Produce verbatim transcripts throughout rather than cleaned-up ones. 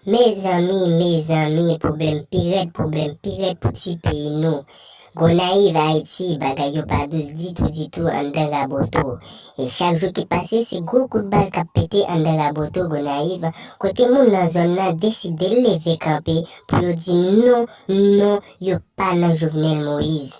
Mezanmi, mezanmi, pwoblèm pi rèd, pwoblèm pi rèd pou ti peyi nou. Gonayiv, Ayiti, bagay yo pa dous ditou, ditou anndan Raboto. E chak jou ki pase, se gwo kout bal k ap pete anndan Raboto, Gonayiv, kote moun nan zòn nan deside leve kanpe pou yo di non, non, yo pa nan Jovenel Moïse.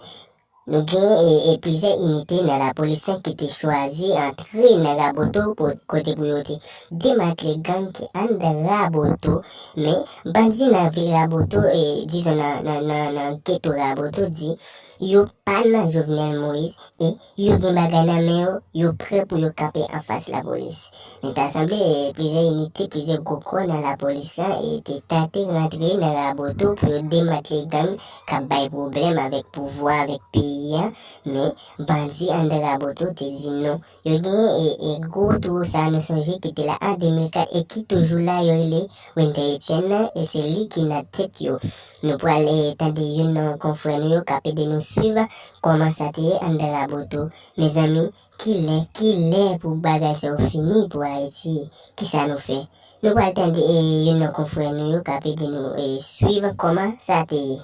Nou gen, e, e, plizyè inite nan lapolis lan ki te chwazi antre nan Raboto pou, kote pou yo te demantle gang ki anndan Raboto. Men, bandi nan vil Raboto, e, dizon nan, nan, nan, nan geto Raboto di yo pa nan Jovenel Moïse e yo gen bagay nan men yo, yo prè pou yo kanpe anfas lapolis. Men ta sanble, e, plizyè inite, plizyè gwo kò nan lapolis lan, e, te tante rantre nan Raboto pou yo demantle gang k ap bay pwoblèm avèk pouvwa, avèk peyi a. Men, bandi anndan Raboto te di non. Yo genyen, e, e, gwo touwo sa a nou sonje ki te la an de mil kat e ki toujou la, yo rele Winter Etienne nan, e se li ki nan tèt yo. Nou pral, e, tande youn nan konfrè nou yo k ap ede nou swiv kòman sa te ye anndan Raboto. Mezanmi, kilè, kilè pou bagay sa yo fini pou Ayiti? Kisa nou fè? Nou pral tande, e, youn nan konfrè nou yo k ap ede nou, e, swiv kòman sa te ye.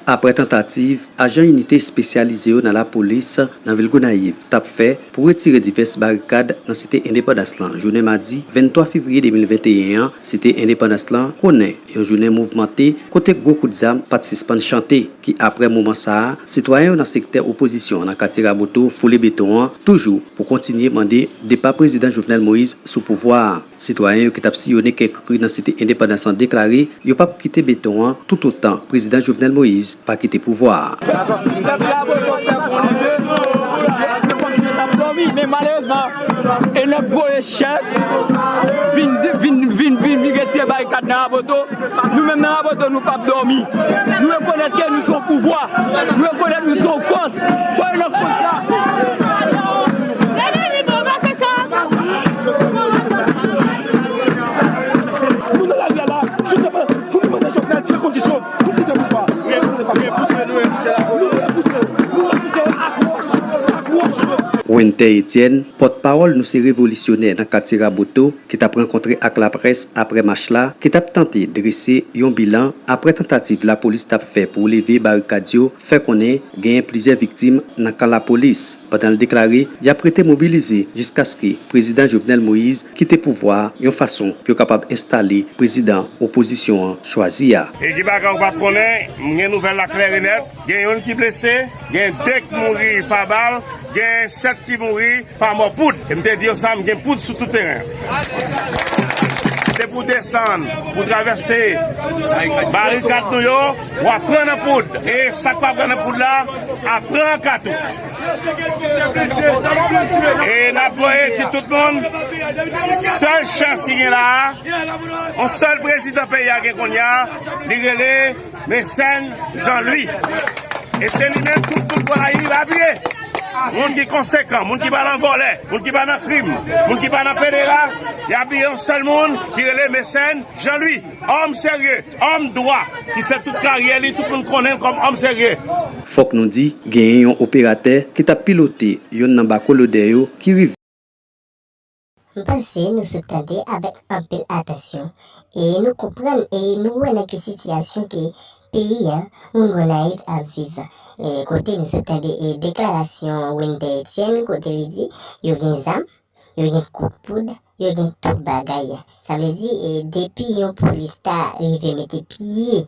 Aprè tantativ ajan inite espesyalize yo nan lapolis nan vil Gonayiv t ap fè pou retire divès barikad nan Site Endepandans lan jounen madi venntwa fevriye de mil venteyen an, Site Endepandans lan konnen yon jounen mouvmante kote gwo kout zam pa t sispann chante, ki aprè moman sa a, sitwayen yo nan sektè opozisyon an nan katye Raboto foule beton an toujou pou kontinye mande depa prezidan Jovenel Moïse sou pouvwa a. Sitwayen yo ki t ap siyonnen kèk ri nan Site Endepandans lan deklare yo p ap kite beton an toutotan prezidan Jovenel Moïse pa kite pouvwa a. Pèp Raboto fè pou li vle, se kòmsi yo t ap dòmi, men malerezman, e n ap voye chèf vin, vin, vin, vin, vin retire barikad nan Raboto. Nou menm nan Raboto, nou p ap dòmi. Nou rekonèt ke nou se yon pouvwa. Nou rekonèt nou se yon fòs. Fò yo nan konn sa. Nou nan lari a la, jistèman, pou nou mande Jovenel fè kondisyon pou l kite pouvwa. Nou repouse, nou repouse lapolis. Nou repouse, nou repouse ak wòch, ak wòch. Winter Etienne, pòtpawòl Nou Se Revolisyonè nan katye Raboto, ki t ap rankontre ak laprès aprè mach la, ki t ap tante drese yon bilan aprè tantativ lapolis t ap fè pou leve barikad yo, fè konnen genyen plizyè viktim nan kan lapolis, pandan l deklare y ap rete mobilize jiskaske prezidan Jovenel Moïse kite pouvwa a yon fason pou yo kapab enstale prezidan opozisyon an chwazi a. E gen bagay ou pa konnen, m gen nouvèl la klè e nèt, gen youn ki blese, gen de k mouri pa bal, gen sèt ki mouri pa mò poud. E m te di yo sa, m gen poud sou tout teren. Depi w desann, pou travèse barikad nou yo, w ap pran nan poud. E sa k pa pran nan poud la, ap pran an katou. E n ap voye di tout moun, sèl chèf ki gen la a, yon sèl prezidan peyi a gen kounye a, li rele Mecène Jean Louis. E se li menm tout, tout Gonayiv apiye. Moun ki konsekan, moun ki pa nan vòlè, moun ki pa nan krim, moun ki pa nan pederas, y apiye yon sèl moun ki rele Mecène Jean Louis. Òm serye, òm dwa, ki fè tout karyè li, tout moun konnen l kòm òm serye. Fòk nou di, genyen yon operatè ki t ap pilote youn nan bako lodè yo ki rive. M panse nou sot tande avèk anpil atansyon, e nou konprann, e nou wè nan ki sitiyasyon ke peyi a, moun Gonayiv ap viv. E kote nou sot tande, e deklarasyon Winter Etienne, kote li di, yo gen zam, yo gen kout poud, yo gen tout bagay. Sa vle di, e, depi yon polis ta rive mete pye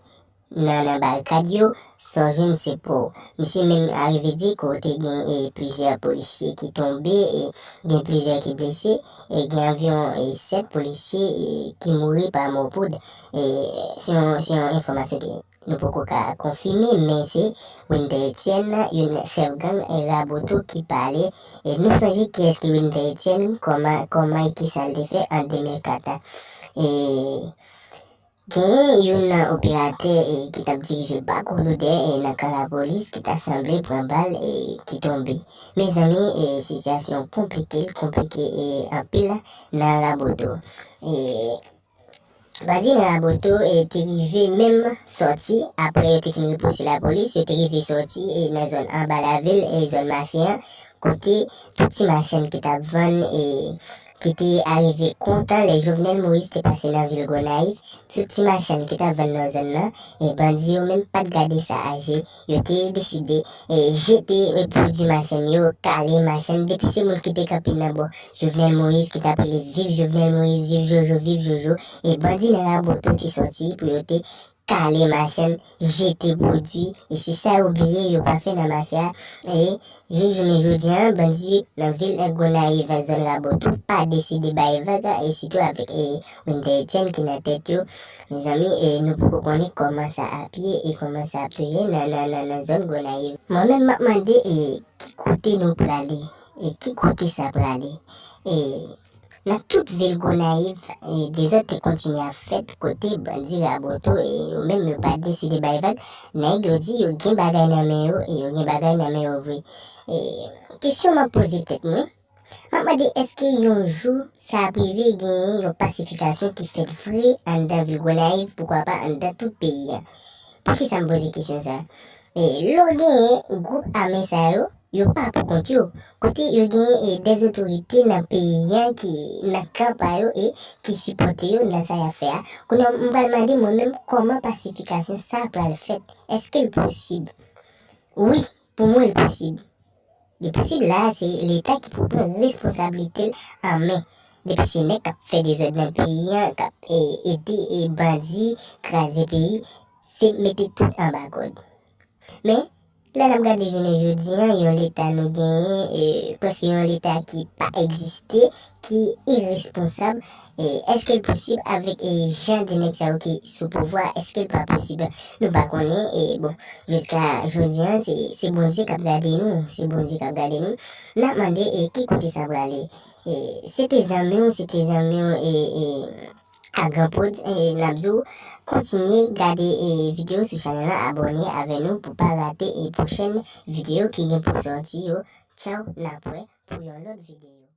nan, nan barikad yo, sa w jwenn se pa w. Misye menm arive di ke w te gen, e, plizyè polisye ki tonbe, e, gen plizyè ki blese, e, gen anviwon, e, sèt polisye, e, ki mouri pa mò poud. E, se yon, se yon enfòmasyon ke nou poko ka konfime, men se Winter Etienne, youn chèf gang, e, Raboto ki pale. E nou sonje kiyès ki Winter Etienne, kòman, kòman e kisa l te fè an de mil kat la. E, Genyen youn nan operatè, e, ki t ap dirije bako lodè, e, nan kan lapolis ki ta sanble pran bal, e, ki tonbe. Mezanmi, e, sitiyasyon konplike, konplike, e, anpil nan Raboto. E, bandi nan Raboto, e, te rive menm sòti, aprè yo te fin repouse lapolis, yo te rive sòti, e, nan zòn anba lavil, e, zòn mache an, kote tout ti machann ki t ap vann e ki te arive kontan lè Jovenel Moïse te pase nan vil Gonayiv, tout ti machann ki t ap vann nan zòn nan, e bandi yo menm pa t gade sa aje, yo te deside e jete e pwodui machann yo, kale machann, depi se moun ki te kanpe nan bò Jovenel Moïse ki t ap rele viv Jovenel Moïse, viv Jojo, viv Jojo, e bandi nan Raboto te sòti pou yo te kale machann, jete pwodui, e se sa yo bliye yo pa fè nan mache a. E jis jounen jodi a, bandi nan vil Gonayiv, zòn Raboto, pa deside bay vag, e sitou avèk e Winder Etienne ki nan tèt yo. Mezanmi, e nou poko konnen kòman sa ap ye e kòman sa ap touye nan, nan, nan, nan zòn Gonayiv. Mwen menm m ap mande, e ki kote nou prale? E ki kote sa prale? E nan tout vil Gonayiv, e dezòd te kontinye ap fèt kote bandi Raboto e yo menm yo pa deside bay vag. Nèg yo di yo gen bagay nan men yo e yo gen bagay nan men yo vre. E kesyon m ap poze tèt mwen, m ap mande èske yon jou sa ap rive genyen yon pasifikasyon ki fèt vre anndan vil Gonayiv, poukwa pa anndan tout peyi a? Poukisa m poze kesyon sa? E lè w genyen gwoup ame sa yo, yo pa pou kont yo. Kote yo genyen e dèzotorite nan peyi a ki nan kan pa yo e ki sipòte yo nan sa y ap fè a. Kounye a, m pral mande mwen menm kòman pasifikasyon sa pral fèt. Èske l posib? Wi, pou mwen, l posib. Li posib la, se Leta ki pou pran responsablite l an men. Depi se nèg k ap fè dezòd nan peyi a, k ap e, ede e bandi kraze peyi, se mete tout anba kòd. Men, lè n ap gade jounen jodi a, yon Leta nou genyen, e, prèske yon Leta ki pa egziste, ki iresponsab, e, èske l posib avèk e jan de nèg sa yo ki sou pouvwa, èske l pa posib? Nou pa konnen, e bon, jiska jodi a, se, se Bondye k ap gade nou, se Bondye k ap gade nou. N ap mande, e ki kote sa prale? E, se te zanmi w, se te zanmi w, e, e, a Gran Prod, e, n ap di w, kontinye gade e videyo sou chanèl la, abòne avè nou pou pa rate e pwochèn videyo ki gen pou sòti yo. Tchaw, n ap wè pou yon lòt videyo.